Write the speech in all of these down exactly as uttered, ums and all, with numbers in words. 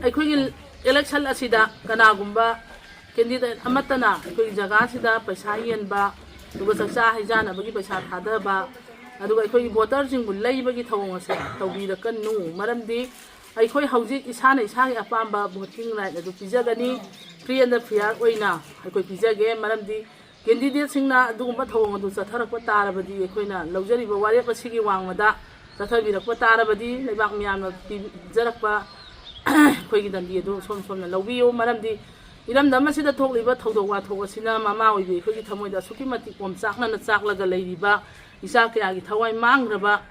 ꯑꯩꯈꯣꯏꯒꯤ ꯏꯂꯦꯛꯁꯟ ꯑꯁꯤꯗ ꯀꯅꯥꯒꯨꯝꯕ ꯀꯦꯟꯗꯤꯗꯦꯠ ꯑꯃꯠꯇꯅ ꯑꯩꯈꯣꯏꯒꯤ ꯖꯒꯥꯁꯤꯗ ꯄꯩꯁꯥ ꯌꯦꯟꯕ, ꯑꯗꯨꯒ ꯆꯥꯛꯆꯥ ꯍꯩꯖꯥꯟꯅꯕꯒꯤ ꯄꯩꯁꯥ ꯊꯥꯗꯕ, ꯑꯗꯨꯒ ꯑꯩꯈꯣꯏꯒꯤ ꯚꯣꯇꯔꯁꯤꯡꯕꯨ ꯂꯩꯕꯒꯤ ꯊꯧꯑꯣꯡ ꯑꯁꯦ ꯇꯧꯕꯤꯔꯛꯀꯅꯨ꯫ ꯃꯔꯝꯗꯤ ꯑꯩꯈꯣꯏ ꯍꯧꯖꯤꯛ ꯏꯁꯥꯅ ꯏꯁꯥꯒꯤ ꯑꯄꯥꯝꯕ ꯚꯣꯇꯤꯡ ꯔꯥꯏꯠ ꯑꯗꯨ ꯄꯤꯖꯒꯅꯤ, ꯐ꯭ꯔꯤ ꯑꯦꯟ ꯐꯤꯌꯥꯔ ꯑꯣꯏꯅ ꯑꯩꯈꯣꯏ ꯄꯤꯖꯒꯦ꯫ ꯃꯔꯝꯗꯤ ꯀꯦꯟꯗꯤꯗꯦꯠꯁꯤꯡꯅ ꯑꯗꯨꯒꯨꯝꯕ ꯊꯧꯑꯣꯡ ꯑꯗꯨ ꯆꯠꯊꯔꯛꯄ ꯇꯥꯔꯕꯗꯤ, ꯑꯩꯈꯣꯏꯅ ꯂꯧꯖꯔꯤꯕ ꯋꯥꯔꯦꯞ ꯑꯁꯤꯒꯤ ꯋꯥꯡꯃꯗ ꯆꯠꯊꯕꯤꯔꯛꯄ ꯇꯥꯔꯕꯗꯤ, ꯂꯩꯕꯥꯛ ꯃꯤꯌꯥꯝꯅ ꯄꯤꯖꯔꯛꯄ ꯑꯩꯈꯣꯏꯒꯤ ꯗꯟꯗꯤ ꯑꯗꯨ ꯁꯣꯝ ꯁꯣꯝꯅ ꯂꯧꯕꯤꯌꯨ꯫ ꯃꯔꯝꯗꯤ ꯏꯔꯝꯗꯝ ꯑꯁꯤꯗ ꯊꯣꯛꯂꯤꯕ ꯊꯧꯗꯣꯛ ꯋꯥꯊꯣꯛ ꯑꯁꯤꯅ ꯃꯃꯥ ꯑꯣꯏꯕꯤ ꯑꯩꯈꯣꯏꯒꯤ ꯊꯃꯣꯏꯗ ꯑꯁꯨꯛꯀꯤ ꯃꯇꯤꯛ ꯑꯣꯝꯆꯥꯛꯅꯅ ꯆꯥꯛꯂꯒ ꯂꯩꯔꯤꯕ ꯏꯆꯥ ꯀꯌꯥꯒꯤ ꯊꯋꯥꯏ ꯃꯥꯡꯈ꯭ꯔꯕ,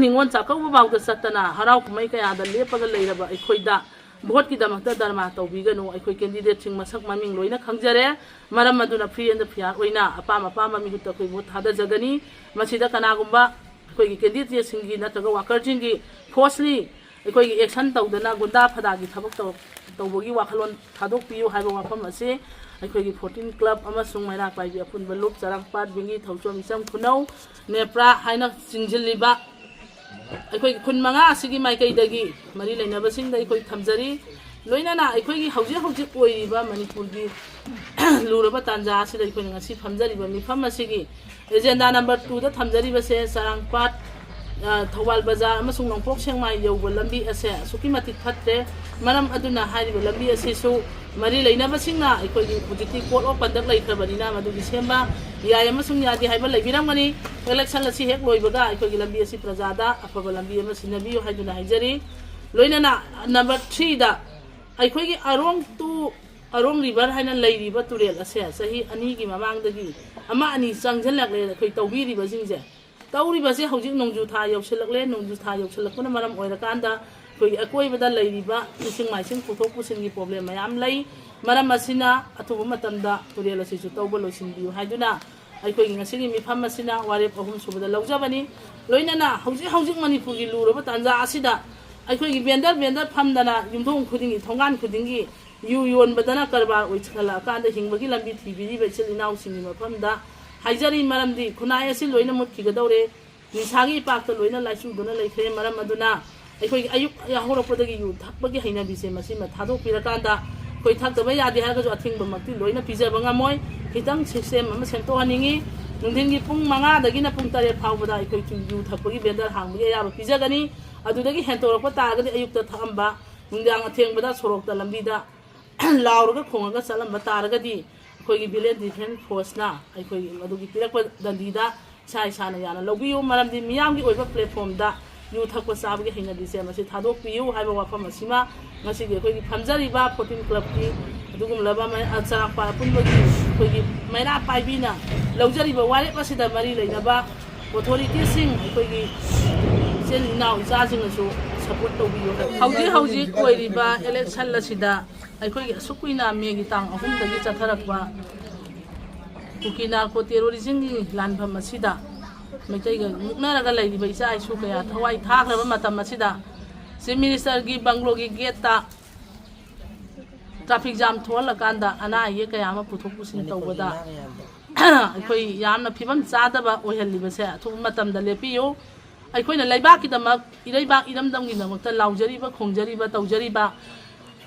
ꯅꯤꯉꯣꯜ ꯆꯥꯛꯀꯧꯕ ꯐꯥꯎꯗ ꯆꯠꯇꯅ ꯍꯔꯥꯎ ꯀꯨꯝꯍꯩ ꯀꯌꯥꯗ ꯂꯦꯞꯄꯒ ꯂꯩꯔꯕ ꯑꯩꯈꯣꯏꯗ ꯚꯣꯠꯀꯤꯗꯃꯛꯇ ꯙꯔꯃꯥ ꯇꯧꯕꯤꯒꯅꯨ꯫ ꯑꯩꯈꯣꯏ ꯀꯦꯟꯗꯤꯗꯦꯠꯁꯤꯡ ꯃꯁꯛ ꯃꯃꯤꯡ ꯂꯣꯏꯅ ꯈꯪꯖꯔꯦ꯫ ꯃꯔꯝ ꯑꯗꯨꯅ ꯐ꯭ꯔꯤ ꯑꯦꯟ ꯐꯤꯌꯥꯔ ꯑꯣꯏꯅ ꯑꯄꯥꯝ ꯑꯄꯥꯝꯕ ꯃꯤꯍꯨꯠꯇ ꯑꯩꯈꯣꯏ ꯚꯣꯠ ꯊꯥꯗꯖꯒꯅꯤ꯫ ꯃꯁꯤꯗ ꯀꯅꯥꯒꯨꯝꯕ ꯑꯩꯈꯣꯏꯒꯤ ꯀꯦꯟꯗꯤꯗꯦꯠꯁꯤꯡꯒꯤ ꯅꯠꯇ꯭ꯔꯒ ꯋꯥꯀꯔꯁꯤꯡꯒꯤ ꯐꯣꯔꯁꯂꯤ ꯑꯩꯈꯣꯏꯒꯤ ꯑꯦꯛꯁꯟ ꯇꯧꯗꯅ ꯒꯨꯟꯗꯥ ꯐꯗꯥꯒꯤ ꯊꯕꯛ ꯇꯧ-, ꯇꯧꯕꯒꯤ ꯋꯥꯈꯜꯂꯣꯟ ꯊꯥꯗꯣꯛꯄꯤꯌꯨ ꯍꯥꯏꯕ ꯋꯥꯐꯝ ꯑꯁꯤ ꯑꯩꯈꯣꯏꯒꯤ ꯐꯣꯔꯇꯤꯟ ꯀ꯭ꯂꯕ ꯑꯃꯁꯨꯡ ꯃꯩꯔꯥ ꯄꯥꯏꯕꯤ ꯑꯄꯨꯟꯕ ꯂꯨꯞ, ꯆꯔꯥꯡꯄꯥꯠ, ꯕꯤꯡꯒꯤ, ꯊꯧꯆꯣꯝ, ꯏꯆꯝ ꯈꯨꯅꯧ, ꯅꯦꯄ꯭ꯔꯥ ꯍꯥꯏꯅ ꯆꯤꯡꯁꯤꯜꯂꯤꯕ ꯑꯩꯈꯣꯏꯒꯤ ꯈꯨꯟ ꯃꯉꯥ ꯑꯁꯤꯒꯤ ꯃꯥꯏꯀꯩꯗꯒꯤ ꯃꯔꯤ ꯂꯩꯅꯕꯁꯤꯡꯗ ꯑꯩꯈꯣꯏ ꯊꯝꯖꯔꯤ꯫ ꯂꯣꯏꯅꯅ ꯑꯩꯈꯣꯏꯒꯤ ꯍꯧꯖꯤꯛ ꯍꯧꯖꯤꯛ ꯑꯣꯏꯔꯤꯕ ꯃꯅꯤꯄꯨꯔꯒꯤ ꯂꯨꯔꯕ ꯇꯥꯟꯖꯥ ꯑꯁꯤꯗ ꯑꯩꯈꯣꯏꯅ ꯉꯁꯤ ꯐꯝꯖꯔꯤꯕ ꯃꯤꯐꯝ ꯑꯁꯤꯒꯤ ꯑꯦꯖꯦꯟꯗꯥ ꯅꯝꯕꯔ ꯇꯨꯗ ꯊꯝꯖꯔꯤꯕꯁꯦ ꯆꯔꯥꯡꯄꯥꯠ, ꯑ, ꯊꯧꯕꯥꯜ ꯕꯖꯥꯔ ꯑꯃꯁꯨꯡ ꯅꯣꯡꯄꯣꯛ ꯁꯦꯛꯃꯥꯏ ꯌꯧꯕ ꯂꯝꯕꯤ ꯑꯁꯦ ꯑꯁꯨꯛꯀꯤ ꯃꯇꯤꯛ ꯐꯠꯇ꯭ꯔꯦ꯫ ꯃꯔꯝ ꯑꯗꯨꯅ ꯍꯥꯏꯔꯤꯕ ꯂꯝꯕꯤ ꯑꯁꯤꯁꯨ ꯃꯔꯤ ꯂꯩꯅꯕꯁꯤꯡꯅ ꯑꯩꯈꯣꯏꯒꯤ ꯍꯧꯖꯤꯛꯇꯤ code of conduct ꯂꯩꯈ꯭ꯔꯕꯅꯤꯅ ꯃꯗꯨꯒꯤ ꯁꯦꯝꯕ ꯌꯥꯏ ꯑꯃꯁꯨꯡ ꯌꯥꯗꯦ ꯍꯥꯏꯕ ꯂꯩꯕꯤꯔꯝꯒꯅꯤ꯫ ꯏꯂꯦꯛꯁꯟ ꯑꯁꯤ ꯍꯦꯛ ꯂꯣꯏꯕꯒ ꯑꯩꯈꯣꯏꯒꯤ ꯂꯝꯕꯤ ꯑꯁꯤ ꯄ꯭ꯔꯖꯥꯗ ꯑꯐꯕ ꯂꯝꯕꯤ ꯑꯃ ꯁꯤꯟꯅꯕꯤꯌꯨ ꯍꯥꯏꯗꯨꯅ ꯍꯥꯏꯖꯔꯤ꯫ ꯂꯣꯏꯅꯅ ꯅꯝꯕꯔ ꯊ꯭ꯔꯤꯗ ꯑꯩꯈꯣꯏꯒꯤ ꯑꯔꯣꯡ ꯇꯨ ꯑꯔꯣꯡ ꯔꯤꯚꯔ ꯍꯥꯏꯅ ꯂꯩꯔꯤꯕ ꯇꯨꯔꯦꯜ ꯑꯁꯦ ꯆꯍꯤ ꯑꯅꯤꯒꯤ ꯃꯃꯥꯡꯗꯒꯤ ꯑꯃ ꯑꯅꯤ ꯆꯪꯁꯤꯜꯂꯛꯂꯦ ꯑꯩꯈꯣꯏ ꯇꯧꯕꯤꯔꯤꯕꯁꯤꯡꯁꯦ꯫ ꯇꯧꯔꯤꯕꯁꯦ ꯍꯧꯖꯤꯛ ꯅꯣꯡꯖꯨ ꯊꯥ ꯌꯧꯁꯤꯜꯂꯛꯂꯦ꯫ ꯅꯣꯡꯖꯨ ꯊꯥ ꯌꯧꯁꯤꯜꯂꯛꯄꯅ ꯃꯔꯝ ꯑꯣꯏꯔꯀꯥꯟꯗ ꯑꯩꯈꯣꯏꯒꯤ ꯑꯀꯣꯏꯕꯗ ꯂꯩꯔꯤꯕ ꯏꯁꯤꯡ ꯃꯥꯏꯁꯤꯡ ꯄꯨꯊꯣꯛ ꯄꯨꯁꯤꯟꯒꯤ ꯄ꯭ꯔꯣꯕ꯭ꯂꯦꯝ ꯃꯌꯥꯝ ꯂꯩ꯫ ꯃꯔꯝ ꯑꯁꯤꯅ ꯑꯊꯨꯕ ꯃꯇꯝꯗ ꯇꯨꯔꯦꯜ ꯑꯁꯤꯁꯨ ꯇꯧꯕ ꯂꯣꯏꯁꯤꯟꯕꯤꯌꯨ ꯍꯥꯏꯗꯨꯅ ꯑꯩꯈꯣꯏꯒꯤ ꯉꯁꯤꯒꯤ ꯃꯤꯐꯝ ꯑꯁꯤꯅ ꯋꯥꯔꯦꯞ ꯑꯍꯨꯝ ꯁꯨꯕꯗ ꯂꯧꯖꯕꯅꯤ꯫ ꯂꯣꯏꯅꯅ ꯍꯧꯖꯤꯛ ꯍꯧꯖꯤꯛ ꯃꯅꯤꯄꯨꯔꯒꯤ ꯂꯨꯔꯕ ꯇꯥꯟꯖꯥ ꯑꯁꯤꯗ ꯑꯩꯈꯣꯏꯒꯤ ꯚꯦꯟꯗꯔ ꯚꯦꯟꯗꯔ ꯐꯝꯗꯅ ꯌꯨꯝꯊꯣꯡ ꯈꯨꯗꯤꯡꯒꯤ, ꯊꯣꯡꯒꯥꯟ ꯈꯨꯗꯤꯡꯒꯤ ꯌꯨ ꯌꯣꯟꯕꯗꯅ ꯀꯔꯕꯥꯔ ꯑꯣꯏꯁꯤꯜꯂꯛꯑꯀꯥꯟꯗ ꯍꯤꯡꯕꯒꯤ ꯂꯝꯕꯤ ꯊꯤꯕꯤꯔꯤꯕ ꯏꯆꯤꯜ ꯏꯅꯥꯎꯁꯤꯡꯒꯤ ꯃꯐꯝꯗ ꯍꯥꯏꯖꯔꯤ꯫ ꯃꯔꯝꯗꯤ ꯈꯨꯟꯅꯥꯏ ꯑꯁꯤ ꯂꯣꯏꯅ ꯃꯨꯠꯈꯤꯒꯗꯧꯔꯦ꯫ ꯅꯤꯁꯥꯒꯤ ꯏꯄꯥꯛꯇ ꯂꯣꯏꯅ ꯂꯥꯏꯆꯨꯗꯨꯅ ꯂꯩꯈ꯭ꯔꯦ꯫ ꯃꯔꯝ ꯑꯗꯨꯅ ꯑꯩꯈꯣꯏꯒꯤ ꯑꯌꯨꯛ ꯌꯥꯍꯧꯔꯛꯄꯗꯒꯤ ꯌꯨ ꯊꯛꯄꯒꯤ ꯍꯩꯅꯕꯤꯁꯦ ꯃꯁꯤꯃ ꯊꯥꯗꯣꯛꯄꯤꯔꯀꯥꯟꯗ, ꯑꯩꯈꯣꯏ ꯊꯛꯇꯕ ꯌꯥꯗꯦ ꯍꯥꯏꯔꯒꯁꯨ ꯑꯊꯤꯡꯕꯃꯛꯇꯤ ꯂꯣꯏꯅ ꯄꯤꯖꯕ ꯉꯝꯃꯣꯏ꯫ ꯈꯤꯇꯪ ꯁꯤꯁꯇꯦꯝ ꯑꯃ ꯁꯦꯝꯗꯣꯛꯍꯟꯅꯤꯡꯉꯤ꯫ ꯅꯨꯡꯊꯤꯟꯒꯤ ꯄꯨꯡ ꯃꯉꯥꯗꯒꯤꯅ ꯄꯨꯡ ꯇꯔꯦꯠ ꯐꯥꯎꯕꯗ ꯑꯩꯈꯣꯏ ꯌꯨ ꯊꯛꯄꯒꯤ ꯕꯦꯟꯗꯔ ꯍꯥꯡꯕꯒꯤ ꯑꯌꯥꯕ ꯄꯤꯖꯒꯅꯤ꯫ ꯑꯗꯨꯗꯒꯤ ꯍꯦꯟꯇꯣꯔꯛꯄ ꯇꯥꯔꯒꯗꯤ ꯑꯌꯨꯛꯇ ꯊꯛꯑꯝꯕ, ꯅꯨꯡꯗꯥꯡ ꯑꯊꯦꯡꯕꯗ ꯁꯣꯔꯣꯛꯇ ꯂꯝꯕꯤꯗ ꯂꯥꯎꯔꯒ ꯈꯣꯡꯉꯒ ꯆꯠꯂꯝꯕ ꯇꯥꯔꯒꯗꯤ, ꯑꯩꯈꯣꯏꯒꯤ ꯚꯤꯂꯦꯖ ꯗꯤꯐꯦꯟꯁ ꯐꯣꯔꯁꯅ ꯑꯩꯈꯣꯏꯒꯤ ꯃꯗꯨꯒꯤ ꯄꯤꯔꯛꯄ ꯗꯟꯗꯤꯗ ꯏꯁꯥ ꯏꯁꯥꯅ ꯌꯥꯅ ꯂꯧꯕꯤꯌꯨ꯫ ꯃꯔꯝꯗꯤ ꯃꯤꯌꯥꯝꯒꯤ ꯑꯣꯏꯕ ꯄ꯭ꯂꯦꯠꯐꯣꯝꯗ ꯌꯨ ꯊꯛꯄ ꯆꯥꯕꯒꯤ ꯍꯩꯅꯕꯤꯁꯦ ꯃꯁꯤ ꯊꯥꯗꯣꯛꯄꯤꯌꯨ ꯍꯥꯏꯕ ꯋꯥꯐꯝ ꯑꯁꯤꯃ ꯉꯁꯤꯒꯤ ꯑꯩꯈꯣꯏꯒꯤ ꯐꯝꯖꯔꯤꯕ ꯐꯣꯔꯇꯤꯟ ꯀ꯭ꯂꯕꯀꯤ ꯑꯗꯨꯒꯨꯝꯂꯕ ꯃ-, ꯑ, ꯆꯔꯥꯛꯄꯥꯜ ꯑꯄꯨꯟꯕꯒꯤ ꯑꯩꯈꯣꯏꯒꯤ ꯃꯩꯔꯥ ꯄꯥꯏꯕꯤꯅ ꯂꯧꯖꯔꯤꯕ ꯋꯥꯔꯦꯞ ꯑꯁꯤꯗ ꯃꯔꯤ ꯂꯩꯅꯕ ꯑꯣꯊꯣꯔꯤꯇꯤꯁꯤꯡ, ꯑꯩꯈꯣꯏꯒꯤ ꯏꯆꯤꯜ ꯏꯅꯥꯎ ꯏꯆꯥꯁꯤꯡꯅꯁꯨ ꯁꯄꯣꯔꯠ ꯇꯧꯕꯤꯌꯨ ꯍꯥꯏꯕ꯫ ꯍꯧꯖꯤꯛ ꯍꯧꯖꯤꯛ ꯑꯣꯏꯔꯤꯕ ꯏꯂꯦꯛꯁꯟ ꯑꯁꯤꯗ ꯑꯩꯈꯣꯏꯒꯤ ꯑꯁꯨꯛ ꯀꯨꯏꯅ ꯃꯦꯒꯤ ꯇꯥꯡ ꯑꯍꯨꯝꯗꯒꯤ ꯆꯠꯊꯔꯛꯄ ꯀꯨꯀꯤ ꯅꯥꯔꯀꯣ ꯇꯦꯔꯣꯔꯤꯖꯝꯒꯤ ꯂꯥꯟꯐꯝ ꯑꯁꯤꯗ ꯃꯩꯇꯩꯒ ꯃꯨꯛꯅꯔꯒ ꯂꯩꯔꯤꯕ ꯏꯆꯥ ꯏꯁꯨ ꯀꯌꯥ ꯊꯋꯥꯏ ꯊꯥꯈ꯭ꯔꯕ ꯃꯇꯝ ꯑꯁꯤꯗ ꯆꯤꯐ ꯃꯤꯅꯤꯁꯇꯔꯒꯤ ꯕꯪꯒ꯭ꯂꯣꯒꯤ ꯒꯦꯠꯇ ꯇ꯭ꯔꯥꯐꯤꯛ ꯖꯥꯝ ꯊꯣꯛꯍꯜꯂꯀꯥꯟꯗ ꯑꯅꯥ ꯑꯌꯦꯛ ꯀꯌꯥ ꯑꯃ ꯄꯨꯊꯣꯛ ꯄꯨꯁꯤꯟ ꯇꯧꯕꯗ ꯑꯩꯈꯣꯏ ꯌꯥꯝꯅ ꯐꯤꯕꯝ ꯆꯥꯗꯕ ꯑꯣꯏꯍꯜꯂꯤꯕꯁꯦ ꯑꯊꯨꯕ ꯃꯇꯝꯗ ꯂꯦꯞꯄꯤꯌꯨ꯫ ꯑꯩꯈꯣꯏꯅ ꯂꯩꯕꯥꯛꯀꯤꯗꯃꯛ, ꯏꯔꯩꯕꯥꯛ ꯏꯔꯝꯗꯝꯒꯤꯗꯃꯛꯇ ꯂꯥꯎꯖꯔꯤꯕ, ꯈꯣꯡꯖꯔꯤꯕ, ꯇꯧꯖꯔꯤꯕ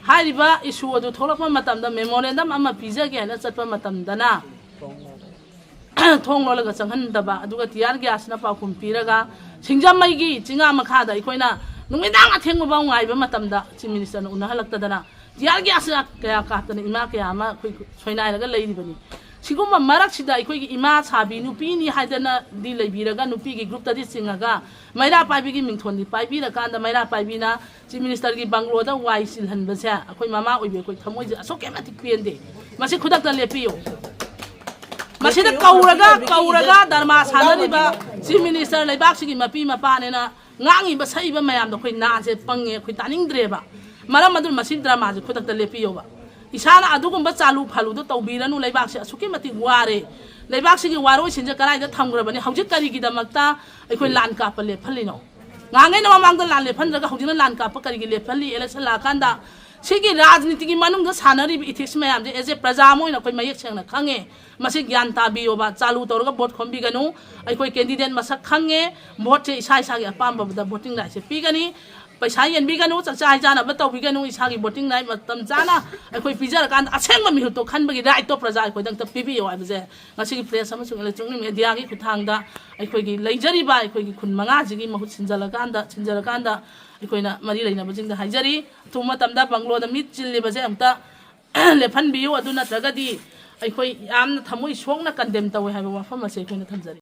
ꯍꯥꯏꯔꯤꯕ ꯏꯁꯨ ꯑꯗꯨ ꯊꯣꯛꯂꯛꯄ ꯃꯇꯝꯗ ꯃꯦꯃꯣꯔꯦꯟꯗꯝ ꯑꯃ ꯄꯤꯖꯒꯦ ꯍꯥꯏꯅ ꯆꯠꯄ ꯃꯇꯝꯗꯅ ꯊꯣꯡ ꯂꯣꯜꯂꯒ ꯆꯪꯍꯟꯗꯕ, ꯑꯗꯨꯒ ꯇꯤꯌꯥꯔ ꯒ꯭ꯌꯥꯁꯅ ꯄꯥꯎꯈꯨꯝ ꯄꯤꯔꯒ ꯁꯤꯡꯖꯃꯩꯒꯤ ꯆꯤꯡꯉꯥ ꯃꯈꯥꯗ ꯑꯩꯈꯣꯏꯅ ꯅꯨꯃꯤꯗꯥꯡ ꯑꯊꯦꯡꯕꯐꯥꯎ ꯉꯥꯏꯕ ꯃꯇꯝꯗ ꯆꯤꯐ ꯃꯤꯅꯤꯁꯇꯔꯅ ꯎꯅꯍꯜꯂꯛꯇꯗꯅ ꯇꯤꯌꯥꯔ ꯒ꯭ꯌꯥꯁꯅ ꯀꯌꯥ ꯀꯥꯞꯇꯅ ꯏꯃꯥ ꯀꯌꯥ ꯑꯃ ꯑꯩꯈꯣꯏ ꯁꯣꯏꯅꯥꯏꯔꯒ ꯂꯩꯔꯤꯕꯅꯤ꯫ ꯁꯤꯒꯨꯝꯕ ꯃꯔꯛꯁꯤꯗ ꯑꯩꯈꯣꯏꯒꯤ ꯏꯃꯥ ꯁꯥꯕꯤ ꯅꯨꯄꯤꯅꯤ ꯍꯥꯏꯗꯅꯗꯤ ꯂꯩꯕꯤꯔꯒ, ꯅꯨꯄꯤꯒꯤ ꯒ꯭ꯔꯨꯞꯇꯗꯤ ꯆꯤꯡꯉꯒ ꯃꯩꯔꯥ ꯄꯥꯏꯕꯤꯒꯤ ꯃꯤꯡꯊꯣꯟꯗꯤ ꯄꯥꯏꯕꯤꯔꯀꯥꯟꯗ ꯃꯩꯔꯥ ꯄꯥꯏꯕꯤꯅ ꯆꯤꯐ ꯃꯤꯅꯤꯁꯇꯔꯒꯤ ꯕꯪꯒ꯭ꯂꯣꯗ ꯋꯥꯏ ꯆꯤꯜꯍꯟꯕꯁꯦ ꯑꯩꯈꯣꯏ ꯃꯃꯥ ꯑꯣꯏꯕꯤ ꯑꯩꯈꯣꯏ ꯊꯃꯣꯏꯁꯦ ꯑꯁꯨꯛꯀꯤ ꯃꯇꯤꯛ ꯄꯦꯟꯗꯦ꯫ ꯃꯁꯤ ꯈꯨꯗꯛꯇ ꯂꯦꯞꯄꯤꯌꯨ꯫ ꯃꯁꯤꯗ ꯀꯧꯔꯒ, ꯀꯧꯔꯒ ꯗꯔꯃꯥ ꯁꯥꯟꯅꯔꯤꯕ ꯆꯤꯐ ꯃꯤꯅꯤꯁꯇꯔ ꯂꯩꯕꯥꯛꯁꯤꯒꯤ ꯃꯄꯤ ꯃꯄꯥꯅꯦꯅ ꯉꯥꯡꯉꯤꯕ ꯁꯛꯏꯕ ꯃꯌꯥꯝꯗꯣ ꯑꯩꯈꯣꯏ ꯅꯥꯁꯦ ꯄꯪꯉꯦ, ꯑꯩꯈꯣꯏ ꯇꯥꯅꯤꯡꯗ꯭ꯔꯦꯕ꯫ ꯃꯔꯝ ꯑꯗꯨꯅ ꯃꯁꯤ ꯗ꯭ꯔꯃꯥꯁꯦ ꯈꯨꯗꯛꯇ ꯂꯦꯞꯄꯤꯌꯣꯕ꯫ ꯏꯁꯥꯅ ꯑꯗꯨꯒꯨꯝꯕ ꯆꯥꯂꯨ ꯐꯥꯂꯨꯗꯣ ꯇꯧꯕꯤꯔꯅꯨ꯫ ꯂꯩꯕꯥꯛꯁꯦ ꯑꯁꯨꯛꯀꯤ ꯃꯇꯤꯛ ꯋꯥꯔꯦ꯫ ꯂꯩꯕꯥꯛꯁꯤꯒꯤ ꯋꯥꯔꯣꯏꯁꯤꯟꯁꯦ ꯀꯗꯥꯏꯗ ꯊꯝꯈ꯭ꯔꯕꯅꯤ? ꯍꯧꯖꯤꯛ ꯀꯔꯤꯒꯤꯗꯃꯛꯇ ꯑꯩꯈꯣꯏ ꯂꯥꯟ ꯀꯥꯞꯄ ꯂꯦꯞꯍꯜꯂꯤꯅꯣ? ꯉꯥꯡꯉꯩꯅ ꯃꯃꯥꯡꯗ ꯂꯥꯟ ꯂꯦꯞꯍꯟꯗ꯭ꯔꯒ ꯍꯧꯖꯤꯛꯅ ꯂꯥꯟ ꯀꯥꯞꯄ ꯀꯔꯤꯒꯤ ꯂꯦꯞꯍꯜꯂꯤ? ꯏꯂꯦꯛꯁꯟ ꯂꯥꯛꯑꯀꯥꯟꯗ ꯁꯤꯒꯤ ꯔꯥꯖꯅꯤꯇꯤꯒꯤ ꯃꯅꯨꯡꯗ ꯁꯥꯟꯅꯔꯤꯕ ꯏꯊꯤꯛꯁ ꯃꯌꯥꯝꯁꯦ as a ꯄ꯭ꯔꯖꯥ ꯑꯃ ꯑꯣꯏꯅ ꯑꯩꯈꯣꯏ ꯃꯌꯦꯛ ꯁꯦꯡꯅ ꯈꯪꯉꯦ꯫ ꯃꯁꯤ ꯒ꯭ꯌꯥꯟ ꯇꯥꯕꯤꯌꯣꯕ꯫ ꯆꯥꯂꯨ ꯇꯧꯔꯒ ꯚꯣꯠ ꯈꯣꯝꯕꯤꯒꯅꯨ꯫ ꯑꯩꯈꯣꯏ ꯀꯦꯟꯗꯤꯗꯦꯠ ꯃꯁꯛ ꯈꯪꯉꯦ꯫ ꯚꯣꯠꯁꯦ ꯏꯁꯥ ꯏꯁꯥꯒꯤ ꯑꯄꯥꯝꯕꯗ ꯚꯣꯇꯤꯡ ꯔꯥꯏꯠꯁꯦ ꯄꯤꯒꯅꯤ꯫ ꯄꯩꯁꯥ ꯌꯦꯟꯕꯤꯒꯅꯨ, ꯆꯥꯛꯆꯥ ꯍꯩꯖꯥꯟꯅꯕ ꯇꯧꯕꯤꯒꯅꯨ, ꯏꯁꯥꯒꯤ ꯚꯣꯇꯤꯡ ꯔꯥꯏꯠ ꯃꯇꯝ ꯆꯥꯅ ꯑꯩꯈꯣꯏ ꯄꯤꯖꯔꯀꯥꯟꯗ ꯑꯁꯦꯡꯕ ꯃꯤꯍꯨꯠꯇꯣ ꯈꯟꯕꯒꯤ ꯔꯥꯏꯠꯇꯣ ꯄ꯭ꯔꯖꯥ ꯑꯩꯈꯣꯏꯗ ꯑꯝꯇ ꯄꯤꯕꯤꯌꯨ ꯍꯥꯏꯕꯁꯦ ꯉꯁꯤꯒꯤ ꯄ꯭ꯔꯦꯁ ꯑꯃꯁꯨꯡ ꯏꯂꯦꯛꯇ꯭ꯔꯣꯅꯤꯛ ꯃꯦꯗꯤꯌꯥꯒꯤ ꯈꯨꯠꯊꯥꯡꯗ ꯑꯩꯈꯣꯏꯒꯤ ꯂꯩꯖꯔꯤꯕ ꯑꯩꯈꯣꯏꯒꯤ ꯈꯨꯟ ꯃꯉꯥꯁꯤꯒꯤ ꯃꯍꯨꯠ ꯁꯤꯟꯖꯜꯂꯀꯥꯟꯗ, ꯁꯤꯟꯖꯔꯀꯥꯟꯗ ꯑꯩꯈꯣꯏꯅ ꯃꯔꯤ ꯂꯩꯅꯕꯁꯤꯡꯗ ꯍꯥꯏꯖꯔꯤ꯫ ꯑꯊꯨꯕ ꯃꯇꯝꯗ ꯕꯪꯒ꯭ꯂꯣꯗ ꯃꯤ ꯆꯤꯜꯂꯤꯕꯁꯦ ꯑꯝꯇ ꯂꯦꯞꯍꯟꯕꯤꯌꯨ, ꯑꯗꯨ ꯅꯠꯇ꯭ꯔꯒꯗꯤ ꯑꯩꯈꯣꯏ ꯌꯥꯝꯅ ꯊꯃꯣꯏ ꯁꯣꯛꯅ ꯀꯟꯗꯦꯝ ꯇꯧꯋꯦ ꯍꯥꯏꯕ ꯋꯥꯐꯝ ꯑꯁꯦ ꯑꯩꯈꯣꯏꯅ ꯊꯝꯖꯔꯤ꯫